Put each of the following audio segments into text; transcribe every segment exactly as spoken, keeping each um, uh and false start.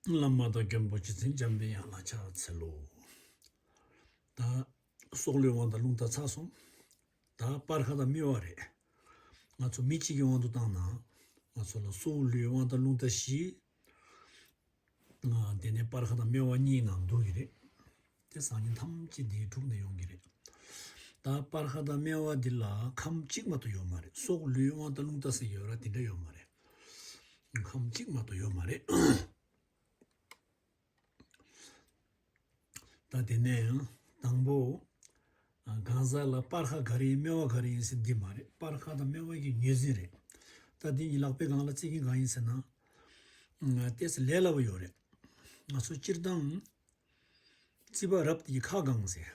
བླ་མ་དང་མགོན་པོ་རྗེ་བཙུན་འཇམ་པའི་དབྱངས་ལ་ཕྱག་འཚལ་ལོ། ད་སྲོག་བླུའི་དབང་དང་རླུང་རྟ་ཚར་སོང་། ད་སྤར་ཁ་དང་སྨེ་བ་རེད། ང་ཚོ་མི་གཅིག་གི་དབང་དུ་བཏང་ན། ང་ཚོ་ལ་སྲོག་བླུའི་དབང་དང་རླུང་རྟ་བཞི། ང་དེ་ནས་སྤར་ཁ་དང་སྨེ་བ་གཉིས་ནང་འདུ་གི་རེད། དེ་སང་ཉིན་ཐམས་ཅད་འདིའི་དྲུག་ནས་ཡོང་གི་རེད། ད་སྤར་ཁ་དང་སྨེ་བ་འདི་ལ་ཁམས་གཅིག་མ་གཏོགས་ཡོད་མ་རེད། སྲོག་བླུའི་དབང་དང་རླུང་རྟ་ཟེར་ཡོད་ར་དེ་འདྲ་ཡོད་མ་རེད། ཁམས་གཅིག་མ་གཏོགས་ཡོད་མ་རེད། ད་དེ་ནས་ཡང་དང་པོ། ཨ་གང་ཟག་ལ་སྤར་ཁ་ག་རེ་ཡིན་སྨེ་བ་ག་རེ་ཡིན་ཟེར་འདི་མ་རེད། སྤར་ཁ་དང་སྨེ་བ་གི་ངོས་འཛིན་རེད། ད་འདི་ཉིད་ལག་པའི་སྒང་ལ་བརྩི་མཁན་གང་ཡིན་ཟེར་ན། ཨ་ཏོག་ཙམ་ལས་སླ་པོ་ཡོད་རེད། ང་ཚོ་སྤྱིར་བཏང་རྩིས་པ་རབ་དེ་ཡི་ཁ་གང་ཟེར།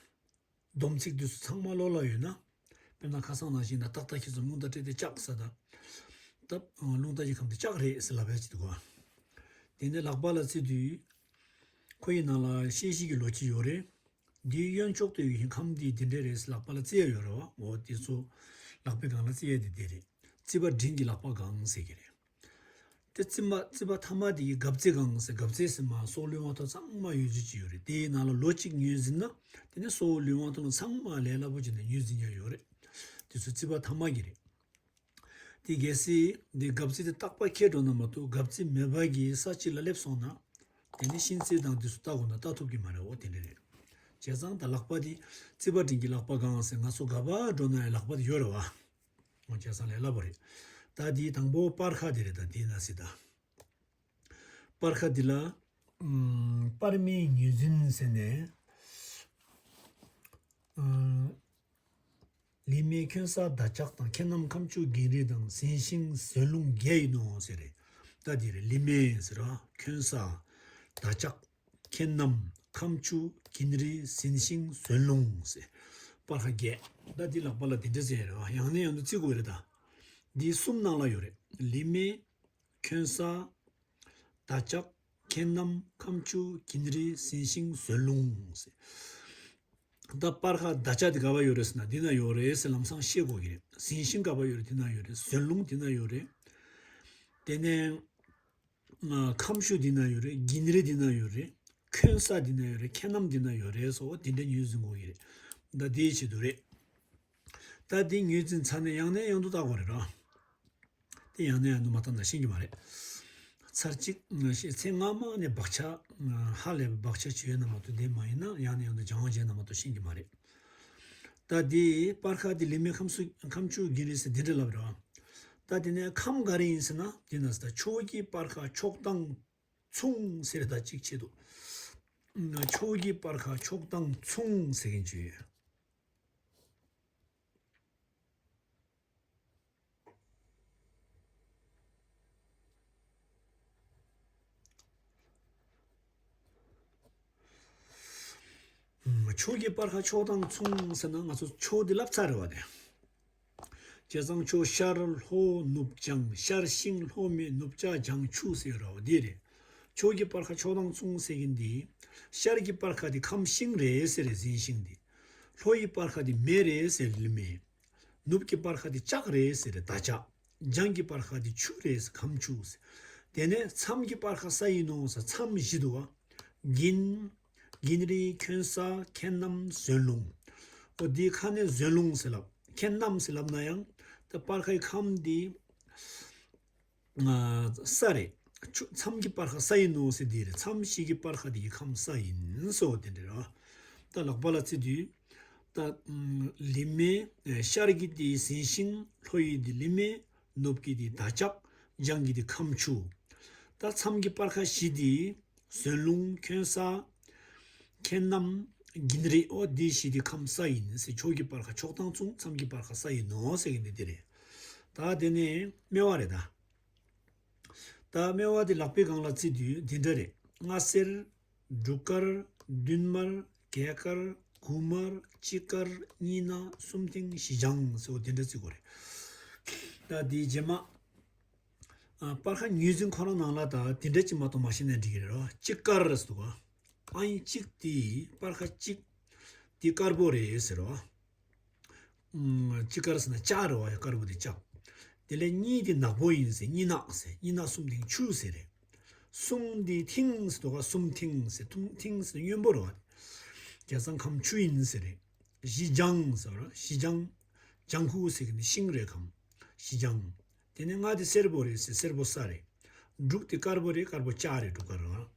སྡོམ་ཚིག་དེ་ཚོ་ཚང་མ་བློ་ལ་ཡོད་ན། དཔེར་ན་ཁ་སང་ནང་བཞིན་ན་ཏག་ཏག་ཁྱེད་ཚོ་རླུང་རྟ་སྤྲད་དེ་ལྕགས་ཟེར་ད། ད་རླུང་རྟ་ཡི་ཁམས་དེ་ལྕགས་རེད་ཟེར་ལབ་ཡ་ཅིག་འདུག་ག་དེ་ནས་ལག་པ་ལ་བརྩི་དུས། ཁོ་ཡི་ནང་ལ་ཤེས་བཞིན་གྱི་ལོ་རྒྱུས་ཡོད་རེད། འདིའི་གཡོན་ཕྱོགས་དུ་ཡོད་ཤིང་ཁམས་འདི་འདི་འདྲས་རེད་ཟེར་ལག་པ་ལ་བརྩི་ཡ་ཡོད་རེད་བ། འོ་དེ་ཚོ་ལག་པའི་སྒང་ལ་བརྩི་ཡ་དེ་དེ་རེད། རྩིས་པ་འབྲིང་གི་ལག་པ་སྒང་ཟེར་གྱི་རེད། དེ་རྩིས་མ་རྩིས་པ་ཐ་མ་དེ་ཡི་གབ་རྩེ་སྒང་ཟེར། གབ་རྩེ་ཟེར་མ་སྲོག་བླུའི་དབང་ཐོབ་ཚང་མ་ཡོད་རྒྱུ་ཅིག་ཡོད་རེད། དེའི་ནང་ལ་ལོ་གཅིག་ངོས་ཟིན་ན། དེ་ནས་སྲོག་བླུའི་དབང་ཐོབ་ཚང་མ་ལས་སླ་པོ་བྱས་ནས་ངོས་ཟིན་ཡ་ཡོད་རེད། དེ་ཚོ་རྩིས་པ་ཐ་མ་གི་རེད། དེ་གལ་སྲིད་དེ་གབ་རྩེ་དེ་རྟག་པར་འཁེལ་འགྲོ་ན་མ་གཏོགས་གབ་རྩེ་མེད་པ་གི་ས་གཅིག་ལ་སླེབས་སོང་ན། དེ་ནས་གཤིན་རྩེ་དང་དེ་ཚོ་ལྟ་དགོས་ན་ལྟ་ཐུབ་ཀྱི་མ་རེད། འོ་དེ་འདྲ་རེད། བྱས་ཙང་ད་ལག་པ་དེ་རྩིས་པ་འབྲིང་གི་ལག་པ་སྒང་ཟེར། ང་ཚོ་ག་པར་འགྲོ་ན་ཡང་ལག་པ་དེ་ཡོད་རེད་བ། འོ་བྱས་ཙང་ལས་སླ་པོ་རེད། ད་དེའི་དང་པོ་སྤར་ཁ་དེ་རེད། ད་དེ་ན་སྲིད་ད། སྤར་ཁ་འདི་ལ། ཨམ། སྤར་སྨེའི་ངོས་འཛིན་ཟེར་ནས། ཨམ། ལི་སྨེ་ཁྱོན་བསགས་ཟླ་ལྕགས་དང་། ཁེན་རྣམས་ཁམ་ཆུ་གིན་རི་དང་། ཟིན་ཤིང་ཟོན་ལུང་བརྒྱད་ཡིན་ནོ་ཟེར་རེད། ད་འདི་རེད། ལི་སྨེ་ཟེར་བ་ཁྱོན་བསགས་ཟླ་ལྕགས། ཁེན་རྣམས་ཁམ་ཆུ་གིན་རི་ཟིན་ཤིང་ཟོན་ལུང་ཟེར། སྤར་ཁ་བརྒྱད། ད་འདི་ལག་པ་ལ་འདི་འདྲ་ཟེར་རེད་བ། ཡང་ནས་ཡང་དུ་བརྩི་དགོས་རེད་ད། འདི་གསུམ་ནང་ལ་ཡོད་རེད། ལི་སྨེ། ཁྱོན་བསགས། ཟླ་ལྕགས། ཁེན་རྣམས། ཁམ་ཆུ། གིན་རི། ཟིན་ཤིང་ཟོན་ལུང་ཟེར། ད་སྤར་ཁ་ཟླ་ལྕགས་དེ་ག་པར་ཡོད་རེད་ཟེར་ན་འདི་ན་ཡོད་རེད་ཟེར་ལམ་སང་ཤེས་དགོས་ཀྱི་རེད། ཟིན་ཤིང་ག་པར་ཡོད་རེད། འདི་ན་ཡོད་རེད། ཟོན་ལུང་འདི་ན་ཡོད་རེད། དེ་ནས་ཨ་ཁམ་ཆུ་འདི་ན་ཡོད་རེད། གིན་རི་འདི་ན་ཡོད་རེད། ཁྱོན་བསགས་འདི་ན་ཡོད་རེད། ཁེན་རྣམས་འདི་ན་ཡོད་རེད་སོགས་འདི་འདྲ་ངོས་འཛིན་དགོས་ཀྱི་རེད། ད་དེའི་ཆེད་དུ་རེད། ད་འདི་ངོས་འཛིན་ཚར་ནས་ཡང་ནས་ཡང་དུ་བལྟ་དགོས་རེད་ར། དེ་ཡང་ནས་ཡང་དུ་མ་བལྟས་ན་ཤེས་ཀྱི་མ་རེད། ཚར་གཅིག་ཤེས་ཚེ་སྔ་མ་ནས་བག་ཆགས་ཧ་ལས་པའི་བག་ཆགས་བྱས་ཡོད་ན་མ་གཏོགས། དེ་མ་ཡིན་ན་ཡང་ནས་ཡང་དུ་སྦྱང་བ་བྱས་ན་མ་གཏོགས་ཤེས་ཀྱི་མ་རེད། ད་འདི་སྤར་ཁ་འདི་ལི་སྨེ་ཁམ་སུ་ཁམ་ཆུ་གིན་རི་ཟེར་འདི་འདྲ་ལབ་རེད་བ། ད་དེ་ནས་ཁམས་ག་རེ་ཡིན་ཟེར་ན་དེ་ན་ཟེར། ད་ཕྱོགས་ཀྱི་སྤར་ཁ་ཕྱོགས་དང་མཚུངས་ཟེར། ད་གཅིག་ཆེད་དུ། ཕྱོགས་ཀྱི་སྤར་ཁ་ཕྱོགས་དང་མཚུངས་ཟེར་མཁན་ཅིག་ཡོད། ཕྱོགས་ཀྱི་སྤར་ཁ་ཕྱོགས་དང་མཚུངས་ཟེར་ན་ང་ཚོ་ཕྱོགས་འདི་ལབ་ཚར་རེད་བ་དེ། བྱས་ཙང་ཕྱོགས་ཤར་ལྷོ་ནུབ་བྱང་། ཤར་ཤིང་ལྷོ་སྨེ་ནུབ་ལྕགས་བྱང་ཆུ་ཟེར་རེད་བ་དེ་རེད། ཕྱོགས་ཀྱི་སྤར་ཁ་ཕྱོགས་དང་མཚུངས་ཟེར་མཁན་འདི། ཤར་གྱི་སྤར་ཁ་དེ་ཁམས་ཤིང་རེད་ཟེར་རེད། ཟིན་ཤིང་དེ། ལྷོ་ཡི་སྤར་ཁ་དེ་མེ་རེད་ཟེར་ལི་སྨེ། ནུབ་ཀྱི་སྤར་ཁ་དེ་ལྕགས་རེད་ཟེར་རེད། ཟླ་ལྕགས། བྱང་གི་སྤར་ཁ་དེ་ཆུ་རེད་ཟེར། ཁམ་ཆུ་ཟེར། དེ་ནས་མཚམས་ཀྱི་སྤར་ཁ་ས་ཡིན་ནོ་ཟེར། མཚམས་བཞི་འདུག་བ། གིན། གིན་རི། ཁྱོན་བསགས། ཁེན་རྣམས། ཟོན་ལུང་། འོ་འདི་ཁ་ནས་ཟོན་ལུང་ཟེར་ལབ། ཁེན་རྣམས་ཟེར་ལབ་ན་ཡང་ད་སྤར་ཁའི་ཁམས་འདི། ཨ་ས་རེད། ཆུ་མཚམས་ཀྱི་སྤར་ཁ་ས་ཡིན་ནོ་ཟེར་འདི་རེད། མཚམས་བཞི་གི་སྤར་ཁ་འདི་གི་ཁམས་ས་ཡིན་སོ་དེ་འདྲ་རེད། ད་ལག་པ་ལ་བརྩི་དུས། ད་ལི་སྨེ། ཤར་གྱི་འདི་ཟིན་ཤིང་། ལྷོ་ཡི་འདི་ལི་སྨེ། ནུབ་ཀྱི་འདི་ཟླ་ལྕགས། བྱང་གི་འདི་ཁམ་ཆུ། ད་མཚམས་ཀྱི་སྤར་ཁ་བཞི་འདི། ཟོན་ལུང་། ཁྱོན་བསགས། ཁེན་རྣམས། གིན་རི། འོ་འདི་བཞི་འདི་ཁམས་ས་ཡིན་ཟེར། ཕྱོགས་ཀྱི་སྤར་ཁ་ཕྱོགས་དང་མཚུངས། མཚམས་ཀྱི་སྤར་ཁ་ས་ཡིན་ནོ་ཟེར་གྱི་འདི་འདི་རེད། ད་དེ་ནས་སྨེ་བ་རེད་ད། ད་སྨེ་བ་དེ་ལག་པའི་སྒང་ལ་བརྩི་དུས་འདི་འདྲ་རེད། སྔ་སེར། འབྲུག་དཀར། བདུན་དམར། བརྒྱད་དཀར། དགུ་དམར། གཅིག་དཀར། གཉིས་ནག། གསུམ་མཐིང་། བཞི་ལྗང་ཟེར། འོ་དེ་འདྲ་བརྩི་དགོས་རེད། ད་དེའི་རྗེས་མ། ཨ་སྤར་ཁ་ངོས་འཛིན་ཁོ་རང་ནང་ལ་ད་དེ་འདྲ་ཅིག་མ་གཏོགས་མ་ཤེས་ན་འགྲིག་གི་རེད་རོ། གཅིག་དཀར་ཟེར་འདུག་ག་ཨ་ཡིན་གཅིག་དེ་སྤར་ཁ་གཅིག་དེ་དཀར་པོ་རེད་ཟེར་རོ། ཨུམ། གཅིག་དཀར་ཟེར་ན་ལྕགས་རེད་བ། ཡ་དཀར་པོ་དེ་ལྕགས། དེ་ལས་གཉིས་དེ་ནག་པོ་ཡིན་ཟེར། གཉིས་ནག་ཟེར། གཉིས་ནག་གསུམ་དེ་ཆུ་ཟེར་རེད། གསུམ་འདི་ཐིང་ཟེར་དོ་ག་གསུམ་ཐིང་ཟེར་ཐུང་ཐིང་ཟེར་སྔོན་པོ་རེད་བ། བྱས་ཙང་ཁམ་ཆུ་ཡིན་ཟེར་རེད། བཞི་ལྗང་ཟེར་བ་རེད། བཞི་ལྗང་། ལྗང་ཁུ་ཟེར་གི་ནི་ཤིང་རེད་ཁམ། བཞི་ལྗང་། དེ་ནས་ལྔ་དེ་སེར་པོ་རེད་ཟེར་སེར་པོ་ས་རེད། དྲུག་དེ་དཀར་པོ་རེད་དཀར་པོ་ལྕགས་རེད་འབྲུག་དཀར་རེད།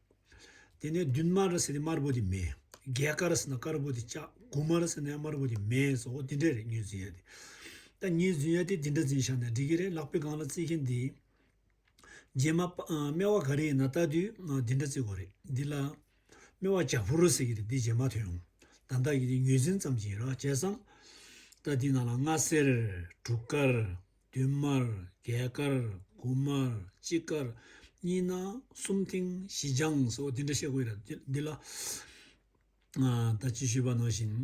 དེ་ནས་བདུན་དམར་ཟེར་དེ་དམར་པོ་དེ་མེ། རྒྱ་དཀར་ཟེར་ན་དཀར་པོ་དེ་ལྕགས། དགུ་དམར་ཟེར་ན་ཡང་དམར་པོ་དེ་མེ་སོགས་འོ་དེ་འདྲ་རེད་ངོས་འཛིན་ཡ་དེ། ད་ངོས་འཛིན་ཡ་དེ་དེ་འདྲ་འཛིན་བཞག་ན་འགྲིག་གི་རེད། ལག་པའི་སྒང་ལ་བརྩི་མཁན་དེ། རྗེས་མ་པ་ཨ་སྨེ་བ་ག་རེ་ཡིན་ན་ལྟ་དུས་ཨ་འདི་འདྲ་བརྩི་དགོས་རེད། འདི་ལ་སྨེ་བ་བྱ་འཕུར་ཟེར་གི་རེད། འདི་རྗེས་མ་ཐོན་ཡོང་། ད་ལྟ་གི་དེ་ངོས་འཛིན་ཙམ་ཞིག་ཡིན་རོགས་བྱས་ཙང་། ད་འདི་ནང་ལ་ལྔ་སེར། དྲུག་དཀར། བདུན་དམར། བརྒྱད་དཀར། དགུ་དམར། གཅིག་དཀར། གཉིས་ནག་གསུམ་ཐིང་བཞི་ལྗང་ཟེར་བ་འདི་འདྲ་བཤད་དགོས་རེད། འདི་འདི་ལ་ཨ་ད་ཅི་ཞུས་པ་ནང་བཞིན་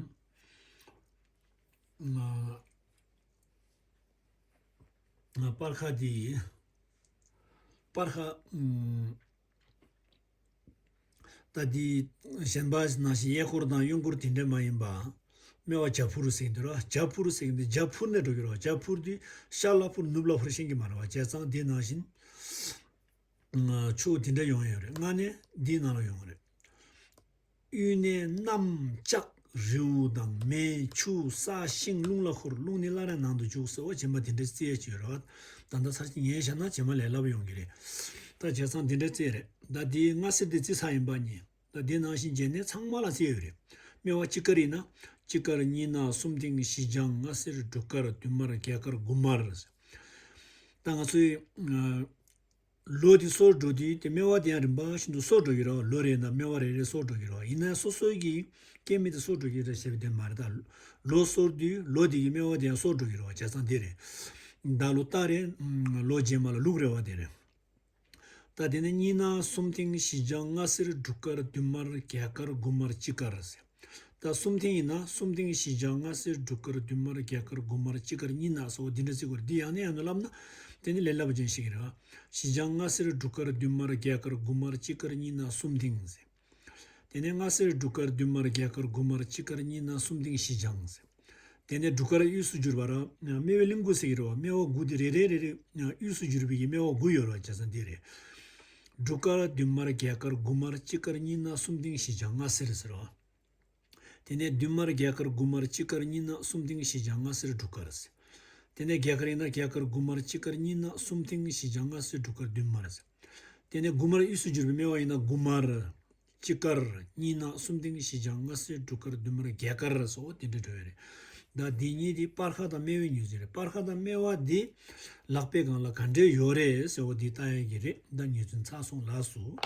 ཨ་ཨ་སྤར་ཁ་འདི་སྤར་ཁ་ཨམ། ད་འདི་གཞན་པ་ནང་བཞིན་གཡས་སྐོར་དང་གཡོན་སྐོར་དེ་འདྲ་མ་ཡིན་པ། སྨེ་བ་བྱ་འཕུར་ཟེར་གྱི་འདུག་ར། བྱ་འཕུར་ཟེར་གྱི་འདུག་བྱ་འཕུར་ནས་འགྲོ་གི་རེད་བ། བྱ་འཕུར་དུས་ཤར་ལ་འཕུར་ནུབ་ལ་འཕུར་ཤེས་ཀྱི་མ་རེད་བ། བྱས་ཙང་འདི་ནང་བཞིན་ཨ་ཕྱོགས་དེ་འདྲ་ཡོང་ཡོད་རེད། ལྔ་ནས་འདིའི་ནང་ལ་ཡོང་གི་རེད། དབུས་ནས་གནམ་ལྕགས་རི་བོ་དང་མེ་ཆུ་ས་ཤིང་རླུང་ལ་འཁོར། རླུང་ནི་སླར་ཡང་ནང་དུ་འཇུག་ཟེར་བ་རྗེས་མ་དེ་འདྲ་རྩིས་ཡས་ཅིག་ཡོད་རེད་བ། ད་ལྟ་ཚར་གཅིག་ཉན་བཞག་ན་རྗེས་མ་ལས་སླ་པོ་ཡོང་གི་རེད། ད་བྱས་ཙང་དེ་འདྲ་རྩིས་རེད། ད་དེའི་ལྔ་སེར་དེ་རྩིས་ཚར་ཡིན་པ་ཉིད། ད་དེ་ནང་བཞིན་བྱས་ནས་ཚང་མ་ལ་རྩིས་ཡོད་རེད། སྨེ་བ་གཅིག་དཀར་ཡིན་ན། གཅིག་དཀར་གཉིས་ནག་གསུམ་ཐིང་བཞི་ལྗང་ལྔ་སེར་དྲུག་དཀར་བདུན་དམར་བརྒྱད་དཀར་དགུ་དམར། ད་ང་ཚོའི་ཨ་ལོ་དེ་སོར་འགྲོ་དུས་དེ་སྨེ་བ་དེ་ཡང་རིམ་པ་བཞིན་དུ་སོར་འགྲོ་གི་རེད་བ། ལོ་རེ་ན་སྨེ་བ་རེ་རེ་སོར་འགྲོ་གི་རེད་བ། ཡིན་ན་སོ་སོའི་གི་སྐྱེ་མི་དེ་སོར་འགྲོ་གི་རེད་ཟེར་བའི་དོན་མ་རེད། ད་ལོ་སོར་དུས་ལོ་དེ་གི་སྨེ་བ་དེ་ཡང་སོར་འགྲོ་གི་རེད་བ། བྱས་ཙང་དེ་རེད། ཟླ་ལོ་རྟ་རེད། ལོ་རྗེས་མ་ལ་ལུག་རེད་བ། དེ་རེད། ད་དེ་ནས་གཉིས་ནག་གསུམ་ཐིང་བཞི་ལྗང་ལྔ་སེར་དྲུག་དཀར་བདུན་དམར་བརྒྱད་དཀར་དགུ་དམར་གཅིག་དཀར་ཟེར། ད་གསུམ་ཐིང་ཡིན་ན་གསུམ་ཐིང་བཞི་ལྗང་ལྔ་སེར་དྲུག་དཀར་བདུན་དམར་བརྒྱད་དཀར་དགུ་དམར་གཅིག་དཀར་གཉིས་ནག་སོགས་འདི་འདྲ་བརྩི་དགོས་རེད། འདི་ཡང་ནས་ཡང་དུ་བསླབ་ན་དེ་ནི་ལས་སླ་པོ་ཅན་ཞིག་རེད་བ། བཞི་ལྗང་ལྔ་སེར་དྲུག་དཀར་བདུན་དམར་བརྒྱད་དཀར་དགུ་དམར་གཅིག་དཀར་གཉིས་ནག་གསུམ་ཐིང་ཟེར། དེ་ནས་ལྔ་སེར་དྲུག་དཀར་བདུན་དམར་བརྒྱད་དཀར་དགུ་དམར་གཅིག་དཀར་གཉིས་ནག་གསུམ་ཐིང་བཞི་ལྗང་ཟེར། དེ་ནས་དྲུག་དཀར་དབུས་སུ་གྱུར་པ་ར། སྨེ་བའི་གླིང་དགུ་ཟེར་གྱི་རེད་བ། སྨེ་བ་དགུ་དེ་རེ་རེ་རེ་རེ་དབུས་སུ་གྱུར་པའི་གི་སྨེ་བ་དགུ་ཡོད་ར། བྱས་ཙང་འདི་རེད། དྲུག་དཀར་བདུན་དམར་བརྒྱད་དཀར་དགུ་དམར་གཅིག་དཀར་གཉིས་ནག་གསུམ་ཐིང་བཞི་ལྗང་ལྔ་སེར་ཟེར་བ། དེ་ནས་བདུན་དམར་བརྒྱད་དཀར་དགུ་དམར་གཅིག་དཀར་གཉིས་ནག་གསུམ་ཐིང་བཞི་ལྗང་ལྔ་སེར་དྲུག་དཀར་ཟེར། དེ་ནས་བརྒྱད་དཀར་ཡིན་ན་བརྒྱད་དཀར་དགུ་དམར་གཅིག་དཀར་གཉིས་ནག་གསུམ་ཐིང་བཞི་ལྗང་ལྔ་སེར་དྲུག་དཀར་བདུན་དམར་ཟེར། དེ་ནས་དགུ་དམར་དབུས་སུ་གྱུར་པའི་སྨེ་བ་ཡིན་ན་དགུ་དམར། གཅིག་དཀར་གཉིས་ནག་གསུམ་ཐིང་བཞི་ལྗང་ལྔ་སེར་དྲུག་དཀར་བདུན་དམར་བརྒྱད་དཀར་སོགས་དེ་འདྲ་འགྲོ་ཡ་རེད། ད་འདི་གཉིས་དེ་སྤར་ཁ་དང་སྨེ་བའི་ངོས་འཛིན་རེད། སྤར་ཁ་དང་སྨེ་བ་དེ་ལག་པའི་སྒང་ལ་ག་འདྲས་ཡོད་རེད་ཟེར་བ་འདི་ལྟ་ཡ་གི་རེད། ད་ངོས་འཛིན་ཚར་སོང་ལགས་སོ།